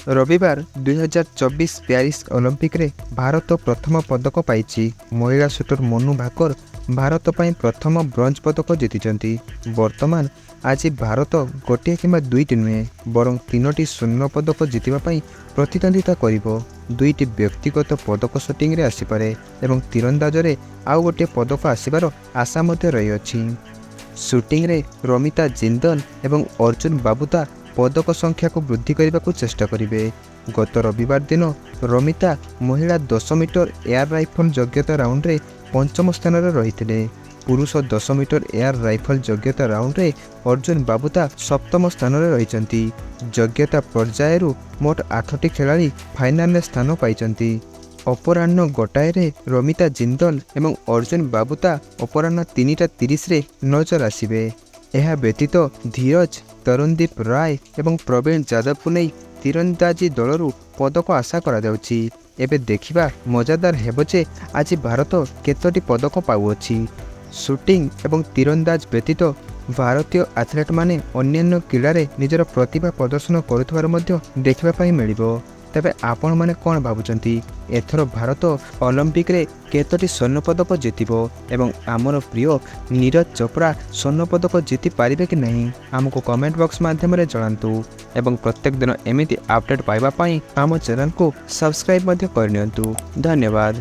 ରବିବାର 2024 ପ୍ୟାରିସ୍ ଅଲିମ୍ପିକରେ ଭାରତ ପ୍ରଥମ ପଦକ ପାଇଛି। ମହିଳା ସୁଟର ମନୁ ଭାକର ଭାରତ ପାଇଁ ପ୍ରଥମ ବ୍ରୋଞ୍ଜ ପଦକ ଜିତିଛନ୍ତି। ବର୍ତ୍ତମାନ ଆଜି ଭାରତ ଗୋଟିଏ କିମ୍ବା ଦୁଇଟି ନୁହେଁ, ବରଂ ତିନୋଟି ସ୍ୱର୍ଣ୍ଣ ପଦକ ଜିତିବା ପାଇଁ ପ୍ରତିଦ୍ୱନ୍ଦ୍ୱିତା କରିବ। ଦୁଇଟି ବ୍ୟକ୍ତିଗତ ପଦକ ସୁଟିଂରେ ଆସିପାରେ ଏବଂ ତୀରନ୍ଦାଜରେ ଆଉ ଗୋଟିଏ ପଦକ ଆସିବାର ଆଶା ମଧ୍ୟ ରହିଅଛି। ସୁଟିଂରେ ରମିତା ଜିନ୍ଦଲ ଏବଂ ଅର୍ଜୁନ ବାବୁତା ପଦକ ସଂଖ୍ୟାକୁ ବୃଦ୍ଧି କରିବାକୁ ଚେଷ୍ଟା କରିବେ। ଗତ ରବିବାର ଦିନ ରମିତା ମହିଳା 10 ମିଟର ଏୟାର ରାଇଫଲ ଯୋଗ୍ୟତା ରାଉଣ୍ଡରେ ପଞ୍ଚମ ସ୍ଥାନରେ ରହିଥିଲେ। ପୁରୁଷ 10 ମିଟର ଏୟାର ରାଇଫଲ ଯୋଗ୍ୟତା ରାଉଣ୍ଡରେ ଅର୍ଜୁନ ବାବୁତା ସପ୍ତମ ସ୍ଥାନରେ ରହିଛନ୍ତି। ଯୋଗ୍ୟତା ପର୍ଯ୍ୟାୟରୁ ମୋଟ ଆଠଟି ଖେଳାଳି ଫାଇନାଲରେ ସ୍ଥାନ ପାଇଛନ୍ତି। ଅପରାହ୍ନ 1ଟାରେ ରମିତା ଜିନ୍ଦଲ ଏବଂ ଅର୍ଜୁନ ବାବୁତା ଅପରାହ୍ନ 3ଟା 30ରେ ନଜର ଆସିବେ। ଏହା ବ୍ୟତୀତ ଧୀରଜ, ତରୁଣଦୀପ ରାୟ ଏବଂ ପ୍ରବୀଣ ଯାଦବଙ୍କୁ ନେଇ ତୀରନ୍ଦାଜି ଦଳରୁ ପଦକ ଆଶା କରାଯାଉଛି। ଏବେ ଦେଖିବା ମଜାଦାର ହେବ ଯେ ଆଜି ଭାରତ କେତୋଟି ପଦକ ପାଉଅଛି। ସୁଟିଂ ଏବଂ ତୀରନ୍ଦାଜ ବ୍ୟତୀତ ଭାରତୀୟ ଆଥଲେଟ୍ମାନେ ଅନ୍ୟାନ୍ୟ କ୍ରୀଡ଼ାରେ ନିଜର ପ୍ରତିଭା ପ୍ରଦର୍ଶନ କରୁଥିବାର ମଧ୍ୟ ଦେଖିବା ପାଇଁ ମିଳିବ। ତେବେ ଆପଣମାନେ କ'ଣ ଭାବୁଛନ୍ତି, ଏଥର ଭାରତ ଅଲିମ୍ପିକରେ କେତୋଟି ସ୍ୱର୍ଣ୍ଣ ପଦକ ଜିତିବ ଏବଂ ଆମର ପ୍ରିୟ ନୀରଜ ଚୋପ୍ରା ସ୍ୱର୍ଣ୍ଣ ପଦକ ଜିତି ପାରିବେ କି ନାହିଁ? ଆମକୁ କମେଣ୍ଟ ବକ୍ସ ମାଧ୍ୟମରେ ଜଣାନ୍ତୁ ଏବଂ ପ୍ରତ୍ୟେକ ଦିନ ଏମିତି ଅପଡ଼େଟ୍ ପାଇବା ପାଇଁ ଆମ ଚ୍ୟାନେଲକୁ ସବସ୍କ୍ରାଇବ୍ ମଧ୍ୟ କରିନିଅନ୍ତୁ। ଧନ୍ୟବାଦ।